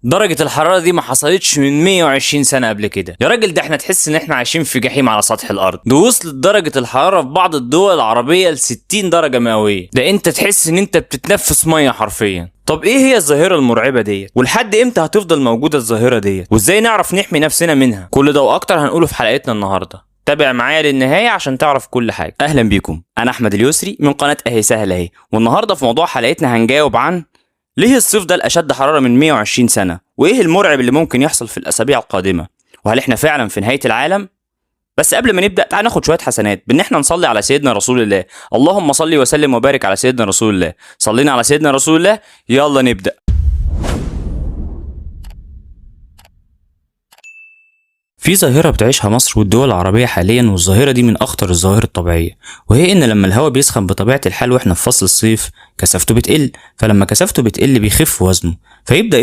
درجة الحرارة دي ما حصلتش من 120 سنة قبل كده يا راجل. ده احنا تحس ان احنا عايشين في جحيم على سطح الارض. ده وصلت درجة الحرارة في بعض الدول العربية ل 60 درجة مئوية. ده انت تحس ان انت بتتنفس مية حرفيا. طب ايه هي الظاهرة المرعبة ديت؟ ولحد امتى هتفضل موجودة الظاهرة ديت؟ وازاي نعرف نحمي نفسنا منها؟ كل ده واكتر هنقوله في حلقتنا النهاردة. تابع معايا للنهاية عشان تعرف كل حاجة. اهلا بيكم، انا احمد اليسري من قناة اهي سهلة اهي. والنهاردة في موضوع حلقتنا هنجاوب عن ليه الصيف ده الأشد حرارة من 120 سنة؟ وإيه المرعب اللي ممكن يحصل في الأسابيع القادمة؟ وهل إحنا فعلا في نهاية العالم؟ بس قبل ما نبدأ تعال ناخد شوية حسنات بإن إحنا نصلي على سيدنا رسول الله. اللهم صل وسلم وبارك على سيدنا رسول الله. صلينا على سيدنا رسول الله، يلا نبدأ. في ظاهرة بتعيشها مصر والدول العربية حاليا، والظاهرة دي من أخطر الظواهر الطبيعية، وهي إن لما الهواء بيسخن بطبيعة الحال وإحنا في فصل الصيف كثافته بتقل، فلما كثافته بتقل بيخف وزنه، فيبدأ